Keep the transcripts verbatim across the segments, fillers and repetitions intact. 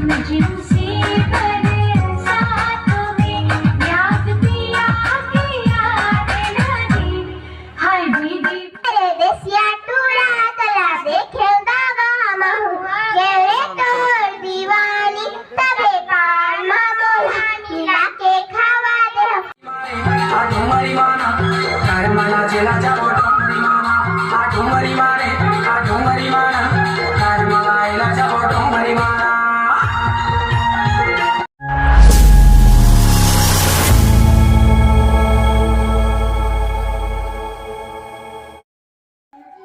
जिनसे करे साथ में, याद पिया की याद लगी। हाय दीदी। अरे देसिया टूरा तला देखे दावा महू, गेले तोर दीवानी, तबे पान मा मोला मिला के खवा दे। आ डोंगरी माना, कर मला चेला जाबो डोंगरी माना। आ डोंगरी माने, आ डोंगरी माना, कर मला एला जाबो डोंगरी माना।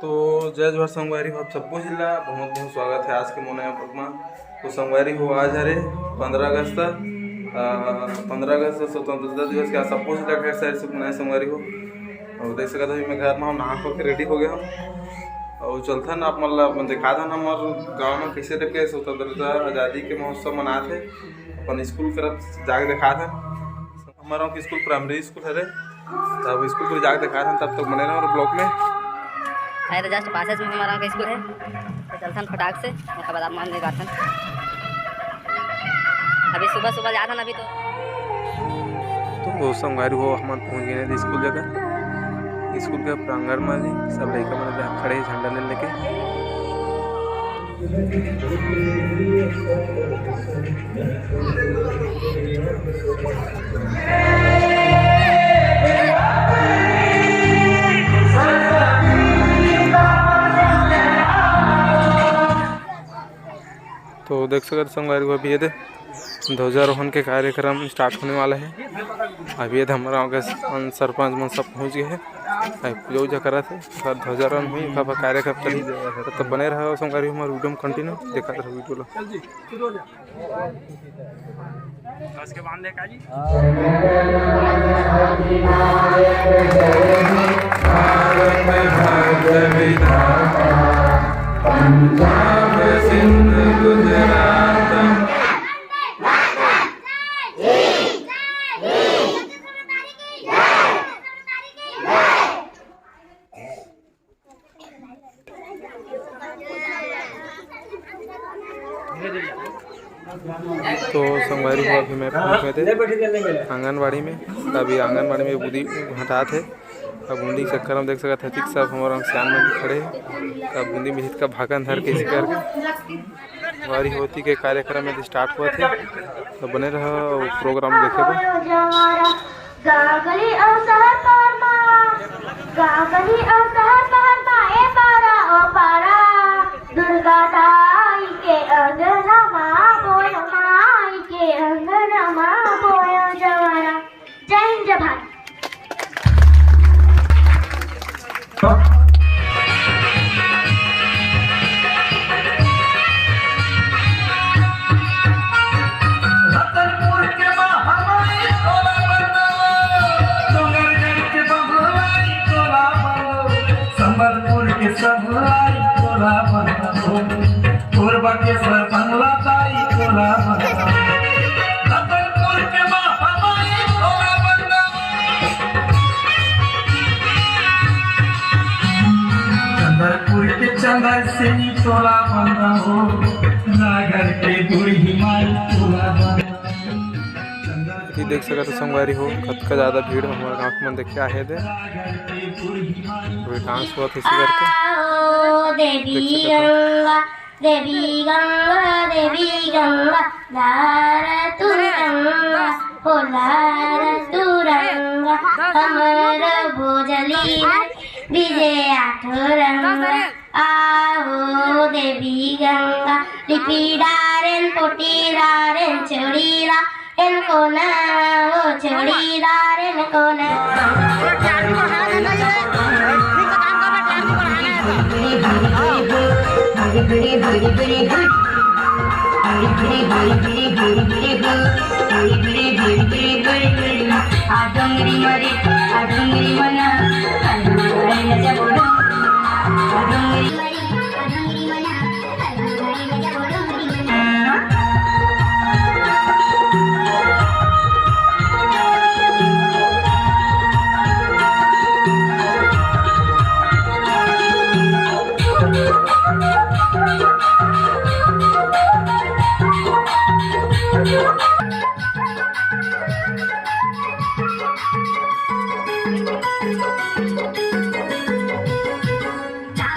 तो जय जोहार संगवारी हो, आप सबको झन ला बहुत बहुत स्वागत है आज के मोर नया vlog मा। तो संगवारी हो, आज हरे पंद्रह अगस्त, अ, पंद्रह अगस्त स्वतंत्रता दिवस के। आज सबको झन ला ढेर सारी शुभकामनाएं संगवारी हो। और देख सकत हो, मैं घर मा हूँ, नहा खो के ready हो गया हूँ। और चलथन आप मन ला अपन दिखा दन हमर गाँव मा कैसे type के स्वतंत्रता आजादी के महोत्सव मनात हे। अपन स्कूल तरफ जाके दिखा दन। हमर गाँव के स्कूल primary स्कूल हरे, तब स्कूल पूरी जाके दिखा दन, तब तक बने रहो vlog में। अरे तो just पासेज में हमर गाँव के स्कूल है, तो चलथन फटाक से, ओकर बाद आप मन ले बातन। अभी सुबह सुबह जाथन अभी तो। तो वो संगवारी हो, हमन पहुंच गए हैं स्कूल जगह, स्कूल के प्रांगण में जी सब लड़का मन खड़े हैं झंडा ले लेके। तो देख सकत संगवारी हो, अभी ये दे ध्वजारोहण के कार्यक्रम start होने वाला है। अभी ये दे हमर गाँव के सरपंच मन सब पहुँच गए हैं। अभी पूजा उजा करत हे, ओकर ध्वजारोहण होही, ओकर बाद कार्यक्रम चलही। तब तक बने रहो संगवारी हो, हमर video में continue देखत रहो video ला। उसके बांध दे काजी। पंजाब सिंध गुजरात। तो संगवारी हो, अभी मैं पहुंच गए थे आंगनबाड़ी में। अभी आंगनबाड़ी में बूंदी हटात हे। अब बूंदी के चक्कर में देख सकत हथिक सब हमर सियान मन भी खड़े हे। अब बूंदी में जितका भागन धर के इसी करके संगवारी हो, ओती के कार्यक्रम में start हुआ थे, तो बने रहो program देखे बर। गाँव गली अउ शहर पहाड़ मा, गाँव गली अउ शहर पहाड़ मा, ए पारा ओ पारा, दुर्गा दाई के अंगना मा बोयो, माई के अंगना मा बोयो जवारा। जय हिंद, जय भारत। रतनपुर के महामाई तोला बंदा, डोंगरगढ़ के बंगलाई तोला बंदा, संबलपुर के सबलाई तोला बंदा, कोरबा के सरपंगला ताई तोला बंदा, रतनपुर के महामाई तोला बंदा। चंदरपुर के चंदर सेनी तोला बंदा हो, नागर के बूढ़ी माई तोला बंदा। ये देख सकत हो संगवारी हो, कतका ज्यादा भीड़ में हमर गाँव के मन देखे आहे दे। अभी dance होत हे इसी करके। आओ देवी देख सकत हो। गंगा, देवी गंगा, देवी गंगा, लार तू रंगा, हो लार तू रंगा, हमर भोजली में विजय आठो रंगा। आहो देवी गंगा, लिपि डारेन, पोटी डारेन, चोड़ी ला एन कोना, ओ चोड़ीदार एन कोना। आ डोंगरी मरे, आ डोंगरी मना, आ डोंगरी मना, आ डोंगरी मरे। चार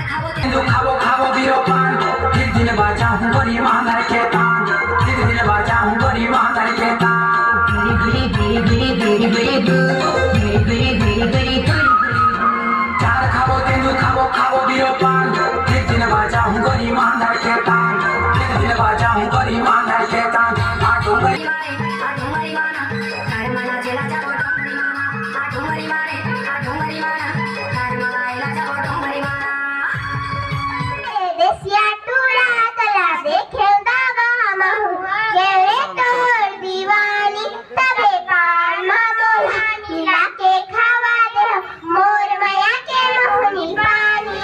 खाबो, तेंदू खाबो, खाबो बीरो पान, फिर दिन बाजा हूँ गोरी मांदर के तान, फिर दिन बाजा हूँ गोरी मांदर के तान। चार खाबो, तेंदू खाबो, खाबो बीरो पान, फिर दिन बाजा हूँ गोरी मांदर के तान, फिर दिन बाजा हूँ गोरी मांदर के तान। आ डोंगरी ए देसिया टूरा तला देखे दावा महू, केवड़े तोर दीवानी, तबे पान मा मोला मिला के खावा दे मोर मया के मोहनी पानी।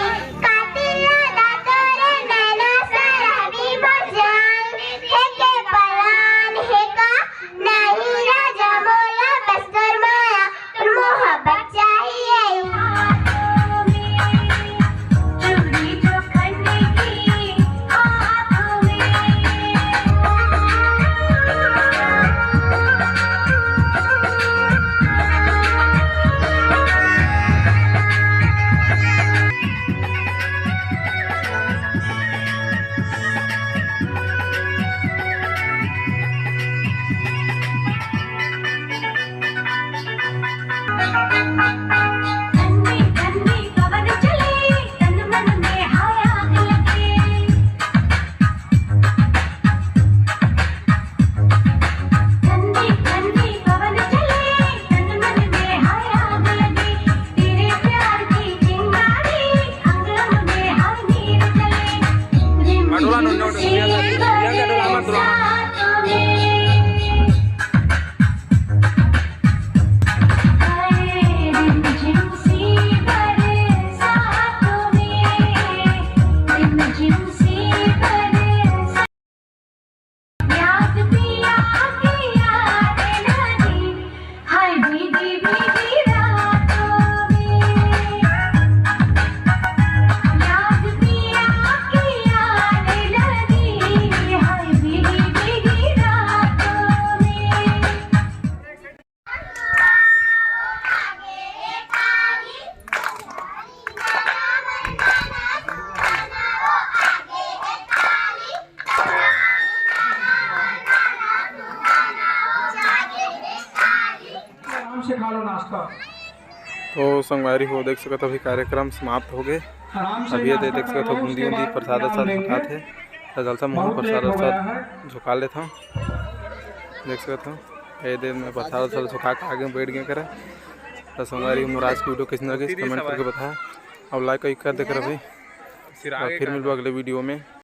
कातिल दा तोरे नैना शराबी बजान, हे के परान हे का नहीं राजा मोला बस्तर माया मोहब्बत चाहिए। आराम से खा लो नाश्ता। तो संगवारी हो, देख सकत हो, अभी कार्यक्रम समाप्त हो गए। आराम से अभी ये नाश्ता देख कर सकत हो, लो, बूंदी उसके उंदी बाद प्रसाद प्रसाद झुकात हे। तो जलसा महूं बहुत प्रसाद लेट हो गया प्रसाद है। झुका लेत हूँ। देख सकत हो, ये दे मैं प्रसाद प्रसाद झुका के आगे बैठ गए करे। तो संगवारी मोर आज की वीडियो कैसन लगे, कमेंट करके बताया। अब लाइक वाइक कर दे कर अभी। और फिर मिलबो अगले वीडियो में।